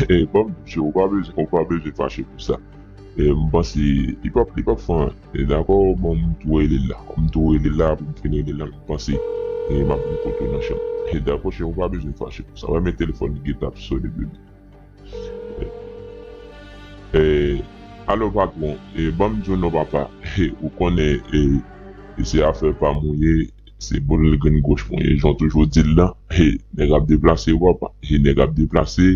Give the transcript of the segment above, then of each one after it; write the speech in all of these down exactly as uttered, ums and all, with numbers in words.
E, ban m di w, ou pa bezwen, ou pa bezwen fache pou sa. E, m panse, li p ap, li p ap fè anyen. E, dakò, ban m tou rele l la. Ban m tou rele l la, pou m fin rele l la, m panse, e, m ap vin kote w nan chanm. E, dakò, chè, ou pa bezwen fache pou sa. Wè, men telefòn li gentan ap sone, bebe. E, e, alo, patwon, e, ban m di w non, papa. E, ou konnen, e, e se afè pa m ou ye, se boul grenn goch mwen ye, jan w toujou di l lan. E, nèg ap deplase, wi, papa. E, nèg ap deplase.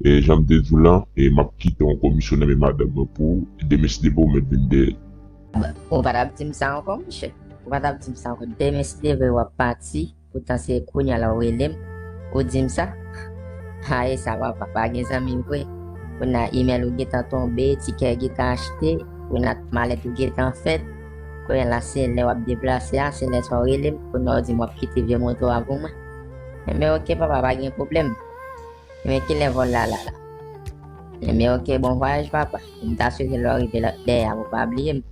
E, jan m te di w lan, e, m ap kite yon komisyon nan men madanm mwen pou demen si Dye vle ou mèt vin dèyè l. Ou pa t ap di m sa ankò, monchè. Ou pa t ap di m sa ankò. Demen si Dye vle w ap pati. Poutan se kounye a la ou rele m, ou di m sa. Ha, e sa papa, pa gen zanmi vre. Kounye a imèl ou gentan tonbe, tikè gentan achte, kounye a malèt ou gentan fèt. Kounye a la se lè w ap deplase a, se lè sa ou rele m, kounye a ou di m w ap kite vye moto a pou mwen. Enben oke papa, pa gen pwoblèm. Men kilè vòl la la la? Enben oke, bon vwayaj papa. M ta swete lè w rive la- dèyè a pou w pa bliye m.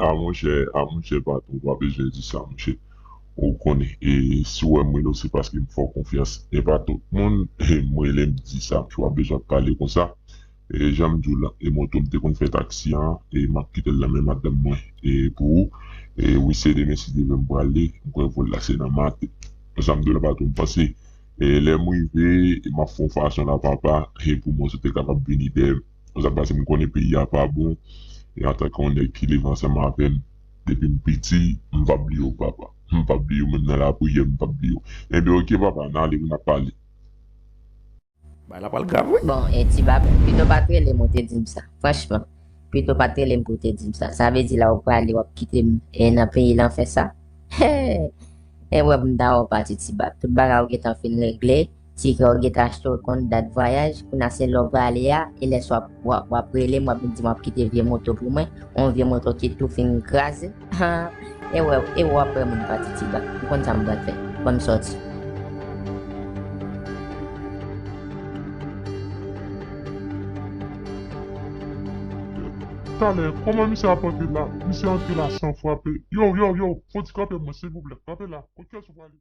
A monchè, a monchè patwon, ou pa bezwen di sa monchè. Ou konnen, e si w wè m rele w se paske m fè w konfyans. E pa tout moun, e m rele m di sa, monchè, w ap bezwen ap pale konsa. E jan m di w lan, e moto m te konn fè taksi an, e m ap kite l nan men madanm mwen. E pou ou, e wi se demen si Dye vle m prale, m kwè vòl la se nan maten. Sa m di w lan patwon, m panse, e lè m rive, e m ap fè yon fason la papa, e pou mwen si w te kapab vini dèyè m. Konsa pase m konnen peyi a pa bon, e antanke yon nèg ki leve ansanm avè m, depi m piti, m p ap bliye w papa. M p ap bliye w menm nan lapriyè, m p ap bliye w. Enben oke papa, n ale wi n ap pale. Bagay la pral grav wi. Bon, e Ti Bab, pito pa t rele m ou te di m sa. Franchman, pito pa t rele m pou w te di m sa. Sa vle di la ou prale, w ap kite m e nan peyi lanfè sa. E wè pou m ta wè w pati Ti Bab. Tout bagay ou gentan fin regle, tikè ou gentan achte, ou konn dat vwayaj, kounye a se lè w prale a, e lè sa w ap, w ap, w ap rele m, w ap vin di m w ap kite vye moto pou mwen, yon vye moto ki tou fin kraze. Ha, e wè, e wè w ap wè moun pati Ti Bab. Ou konn sa m pral fè. Ban m sòti. Talè, kòman misye ap antre la? Misye antre la san frape. Yo, yo, yo, fò di kanpe mwen, silvouplè. Kanpe la. Kot kiyès ou prale?